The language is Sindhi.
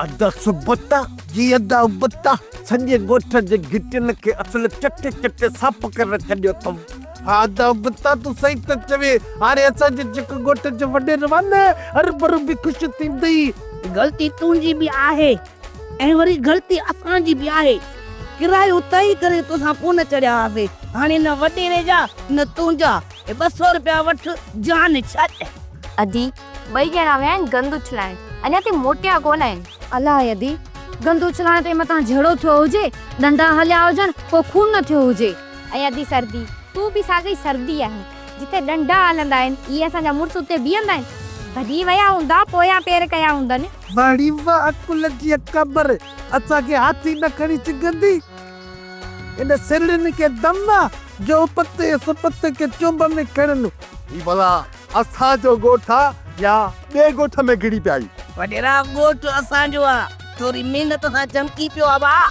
ادا سبتا، جي ادا ابتا، سڄي ڳوٺ جي گهٽين کي اصل چٽي چٽي صاف ڪري ڇڏيو اٿم. ها ادا ابتا، تون صحيح ٿو چوين. هاڻي اسان جو جيڪو ڳوٺ جو وڏيرو آ نه، هرڀرو به خوش ٿيندئي. غلطي تنهنجي به آهي ۽ وري غلطي اسان جي به آهي. ڪرايو طئي ڪري توسان ڪونه چڙهيا هئاسين. هاڻي نه وڏيري جا نه تنهنجا. هي 200 رپيا وٺ، جان ڇڏ. ادي، ٻئي ڄڻا ويا آهن گند اڇلائڻ، اڃا تائين موٽيا ڪونه آهن. الاء ادي، گند اڇلائڻ تي متان جهيڙو ٿيو هجي، ڏنڊا هليا هجن، ڪو خون نه ٿيو هجي. ۽ ادي سردي، تون به ساڳئي سردي آهين. جتي ڏنڊا هلندا آهن، اهي اسان جا مڙس اتي بيهندا آهن. ڀڄي ويا هوندا، پويان پير ڪيا هوندن. واهه ڙي واهه عقل جي اڪابر، اسان کي هاٿي نه کڻي سگهندي. ان سرڙين کي دم آ جو اپت ۽ سپت کي چونب ۾ کڻن. هي ڀلا اسان جو ڳوٺ آ يا ٻئي ڳوٺ ۾ گهڙي پيا آهيون. وڏيرا ڳوٺ اسان جو آ، ٿوري محنت سان چمڪي پيو آ ڀاء.